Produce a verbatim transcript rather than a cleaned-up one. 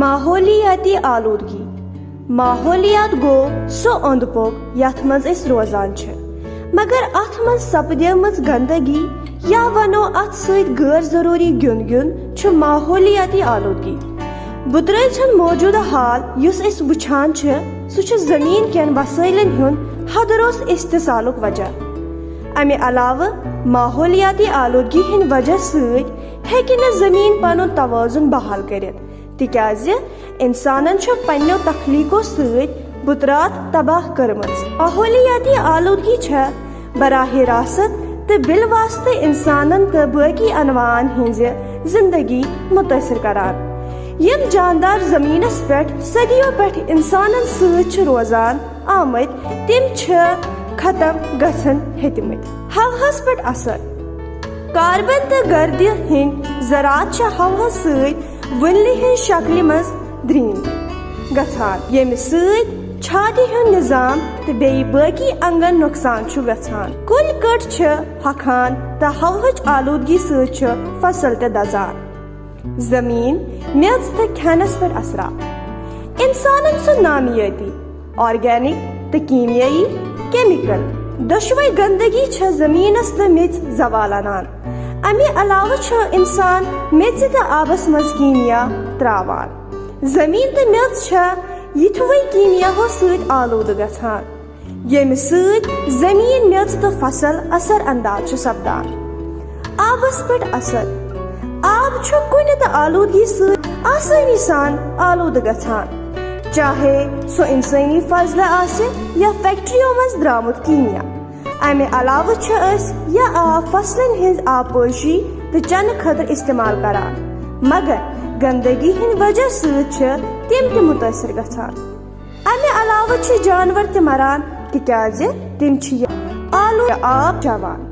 ماحولیاتی آلودگی۔ ماحولیات گوٚو سُہ اوٚنٛد پوٚک یَتھ منٛز أسۍ روزان چھِ، مگر اَتھ منٛز سپدیمٕژ گندگی یا وَنو اَتھ سۭتۍ غٲر ضروٗری گیُنٛد گیُنٛد چھُ ماحولیاتی آلودگی۔ بُترٲژ ہُنٛد موجودٕ حال یُس أسۍ وٕچھان چھِ، سُہ چھُ زٔمیٖن کٮ۪ن وسٲیلن ہُنٛد حدروس استحصالُک وجہ۔ اَمہِ علاوٕ ماحولیاتی آلودگی ہٕنٛدِ وجہ سۭتۍ ہیٚکہِ نہٕ زٔمیٖن پنُن توازن بحال کٔرِتھ، تِکیازِ انسانن چھُ پننیو تخلیقو سۭتۍ بُترات تباہ کٔرمٕژ۔ ماحولیاتی آلودگی چھےٚ براہ راست تہٕ بالواسطہٕ انسانن تہٕ باقی انواعن ہٕنٛزِ زندگی متٲثر کران۔ یِم جاندار زمینس پٮ۪ٹھ صدیو پٮ۪ٹھ انسانن سۭتۍ چھِ روزان آمٕتۍ، تِم چھِ ختم گژھن ہیٚتمٕتۍ۔ ہوہس پٮ۪ٹھ اثر۔ کاربن تہٕ گردِ ہٕنٛدۍ ذرات چھِ ہوہس سۭتۍ وُنلہِ ہٕنٛز شکلہِ منٛز درٛینگ گژھان، ییٚمہِ سۭتۍ چھاتہِ ہُنٛد نظام تہٕ بیٚیہِ باقی انگن نۄقصان چھُ گژھان۔ کُلۍ کٔٹ چھِ ہۄکھان تہٕ ہوہٕچ آلودگی سۭتۍ چھِ فصل تہِ دزان۔ زمین، میٚژ تہٕ کھٮ۪نس پٮ۪ٹھ اثرات۔ انسانن سُنٛد نامیٲتی، آرگینک تہٕ کیمیٲیی، کیمیکل، دۄشوے گندگی چھےٚ زمینس تہٕ میٚژِ زوال انان۔ امہِ علاوٕ چھُ انسان میٚژِ تہٕ آبس منٛز کیمیا تراوان۔ زمین تہٕ میٚژ چھےٚ یِتھوے کیمیاہو سۭتۍ آلودٕ گژھان، ییٚمہِ سۭتۍ زمین، میٚژ تہٕ فصل اثر انداز چھِ سپدان۔ آبس پٮ۪ٹھ اثر۔ آب چھُ کُنہِ تہِ آلودگی سۭتۍ آسٲنی سان آلودٕ گژھان، چاہے سُہ انسٲنی فضلہٕ آسہِ یا فیکٹریو منٛز درامُت کیمیا۔ امہِ علاوٕ چھِ أسۍ یہِ آب فصلن ہٕنٛز آبپٲشی تہٕ چنہٕ خٲطرٕ استعمال کران، مگر گندگی ہٕنٛدِ وجہ سۭتۍ چھِ تِم تہِ متٲثر گژھان۔ امہِ علاوٕ چھِ جانور تہِ مران، تِکیازِ تِم چھِ یہِ آلودٕ آب چٮ۪وان۔